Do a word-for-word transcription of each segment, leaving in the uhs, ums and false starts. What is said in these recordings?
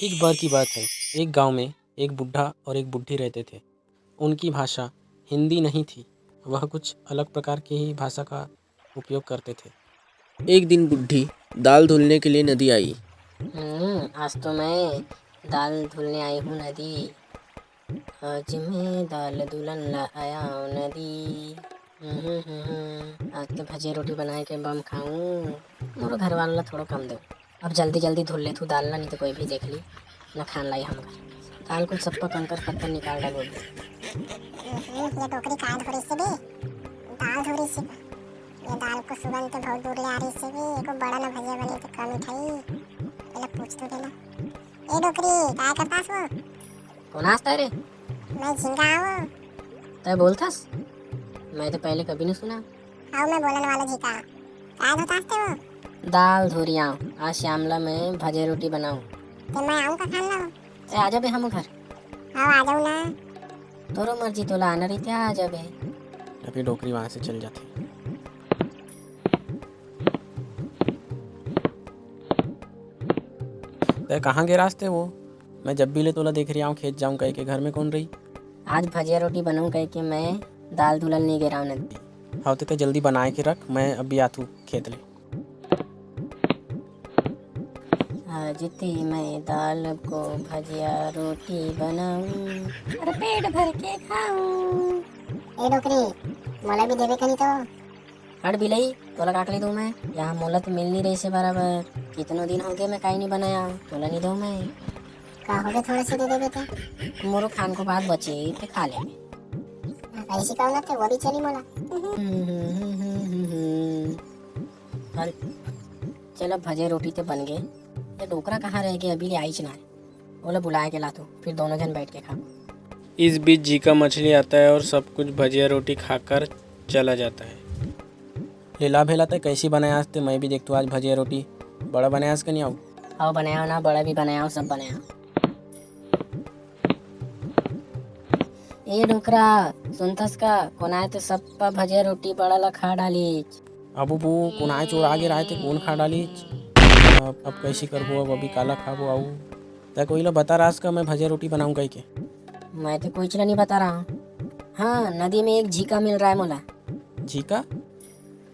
एक बार की बात है, एक गांव में एक बूढ़ा और एक बूढ़ी रहते थे। उनकी भाषा हिंदी नहीं थी, वह कुछ अलग प्रकार की ही भाषा का उपयोग करते थे। एक दिन बूढ़ी दाल धुलने के लिए नदी आई। हम्म, आज तो मैं दाल धुलने आई हूँ नदी। आज मैं दाल दुलन ला आया हूँ नदी। हम्म, हम्म, हम्म, आज तो भजिया रोटी बनाए के बम खाऊं। मोरो घर वाला ला थोड़ा कम दो। अब जल्दी जल्दी धुल ले तू दाल ला, नहीं तो कोई भी देख ली ना खान लाई हमका। दाल कुल सप्पा कंकर पत्थर निकाल डालो। हम्म, ये डोकरी काय धोरी से बे? दाल धोरी से। ये दाल को सुगंध तो बहुत दूर ले आ रही से बे। एको बड़ा ना भजिया बने तो कम ही खाई। पहले पूछ तो देना। ए डोकरी, काय करता वो? कौन आस्ता है रे? मैं झिंगा हूँ। तय बोलथस? मैं तो पहले कभी नहीं सुना। आओ, मैं बोलन वाला झिका। काय धोतास ते वो? दाल धोरिया, आज श्यामला मैं भजे रोटी बनाऊं। ते मैं आऊं का खान ला? ते आ जाबे हम घर। आओ, आ जाऊं ना। तोरो मर्जी, तोला आना रहिते आ जाबे। अभी डोकरी वहां से चल जाती। तय कहाँ गे रास्ते वो? मैं जब भी ले तोला देख रही हूँ खेत जाऊँ कह के, घर में कौन रही? आज भजिया रोटी बनाऊं कह के मैं दाल दुलन नहीं गे राव नदी। हाँ, तो तय जल्दी बनाए के रख, मैं अभी आथू खेत ले। आज ते मैं दाल को भजिया रोटी बनाऊं और पेट भर के खाऊं। ए डोकरी, मोला भी देबे कनी तो। हट बिलई, तोला काकली दूं मैं? यहाँ मोला तो मिल नहीं रही से बराबर। कितनो दिन हो गए मैं काई नहीं बनाया, तोला नहीं दूं मैं। का हो गया, थोड़ा सा दे देबे ते? मोरो खान को बात बची ते खा ले। ऐसी का ना ते वो भी चली मोला। चल, चल अब भजे रोटी ते बन गए। ये डोकरा कहाँ रह गए, अभी ले आईच ना है। ओला बुलाए के लाथू, फिर दोनों जन बैठ के खाबो। इस बीच झीका मछली आता है और सब कुछ भजिया रोटी खाकर चला जाता है। ले ला भेला, तय कैसी बनायास ते? मैं भी देखतू आज भजिया रोटी। बड़ा बनायास के नहीं आऊ? आओ बनाओ ना, बड़ा भी बनाओ, सब बनाओ। ए डोकरा, सुनथस का? कोनाए तो सप्पा भजिया रोटी बड़ा ला खा डालीच। अब वो कोनाए चोर आगे रहे थे, कौन खा डालीच? अब, अब कैसी करबो, अब अभी काला खाबो आऊ? तय कोई ला बता रास का मैं भजिया रोटी बनाऊं कह के? मैं तो कोई चला नहीं बता रहा हूँ। हाँ, नदी में एक झीका मिल रहा है मोला। झीका?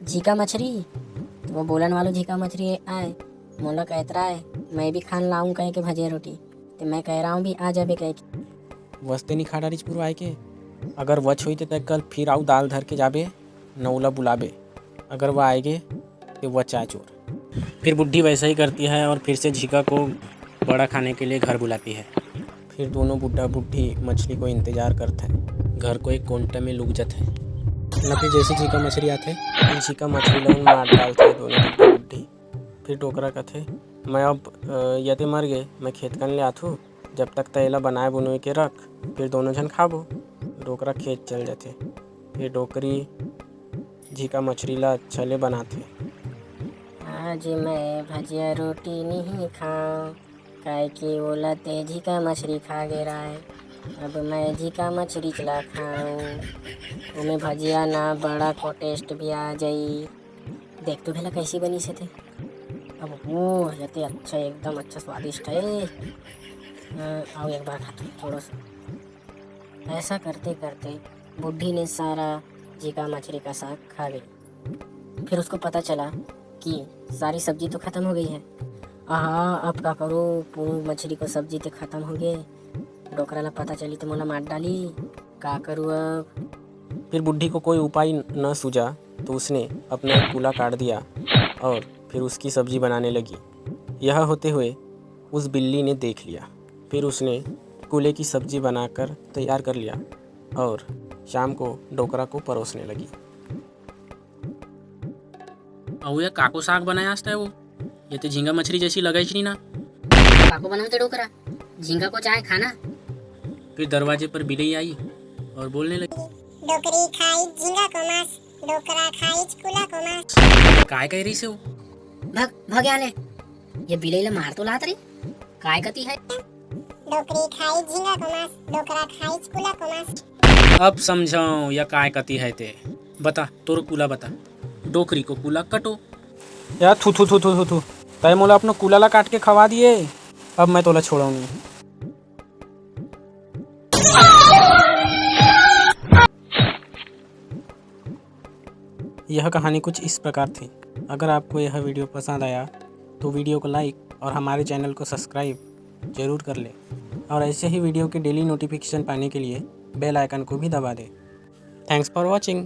झीका मछली। तो वो बोलन वालो झीका मछली आए, मोला कहत रहा है, मैं भी खान लाऊं कह के भजिया रोटी। तो मैं कह रहा हूँ भी आ जाबे कह के। वस्ते नहीं खा डालीच पूरा आए के। अगर वच होई ते तय कल फिर आऊ दाल धर के जाबे, न ओला बुलाबे। अगर वह आएगे तो वह चाय चोर। फिर बुढ़ी वैसा ही करती है और फिर से झीका को बड़ा खाने के लिए घर बुलाती है। फिर दोनों बुढ़ा बुढ़ी मछली को इंतजार करता है। घर को एक कोंटा में लुक जाता है। न फिर जैसे झीका मछली आते, फिर झीका मछली लोग मार डालते हैं दोनों बुढ़ा बुढ़ी। फिर डोकरा कथे, मैं अब, अ, यते मर गए, मैं खेत कन ले आथू, जब तक तैला बनाए बुनोई के रख, फिर दोनों झन खाबो। डोकरा खेत चल जाथे। फिर डोकरी झीका मछरी ला अच्छा ले बनाथे। आज मैं भजिया रोटी नहीं खाऊं, काहे कि ओला ते झीका मछरी खा गे राय। अब मैं झीका मछरी ला खाऊं, ओमे भजिया ना बड़ा को टेस्ट भी आ जाई। देख तो भेला कैसी बनी से थे। अब वो रहते अच्छा, एकदम अच्छा स्वादिष्ट है। अ, आओ एक बार खाते हैं थोड़ा सा। ऐसा करते करते बुढ़ी ने सारा झीका मछली का साग खा गई। फिर उसको पता चला कि सारी सब्जी तो खत्म हो गई है। आहा, अब का करूँ, पूरी मछली को सब्जी तो खत्म हो गई। डोकरा ला पता चली तो मोला मार डाली। का करूँ अब? फिर बुढ़ी को कोई उपाय न सूझा तो उसने अपना एक कूला काट दिया और फिर उसकी सब्जी बनाने लगी। यह होते हुए उस बिल्ली ने देख लिया। फिर उसने कूले की सब्जी बनाकर तैयार कर लिया और शाम को डोकरा को परोसने लगी। अउ ये काको साग बनाया हस तै वो? ये तो झींगा मछली जैसी लगाई नहीं ना। काको बनाओ ते डोकरा, झींगा को चाहे खाना। फिर दरवाजे पर बिल्ली आई और बोलने लगी, डोकरी खाई झींगा को मांस, डोकरा खाई कुला को मांस। काय कह रही से वो? भाग, भाग यहाँ ले। ये बिल्ली ले मार तो लात रही। काय कती है? डोकरी खाई झींगा को मांस, डोकरा खाई कुला को मांस। अब समझाओ या काय कती है ते। बता, तोर कुला बता। डोकरी को कुला कटो। या थू, थू, थू, थू, थू, थू। तय मोला अपना कुला ला काट के खवा दिए। अब मैं तोला छोड़व नहीं। यह कहानी कुछ इस प्रकार थी। अगर आपको यह वीडियो पसंद आया तो वीडियो को लाइक और हमारे चैनल को सब्सक्राइब जरूर कर ले और ऐसे ही वीडियो के डेली नोटिफिकेशन पाने के लिए बेल आइकन को भी दबा दे। Thanks for watching।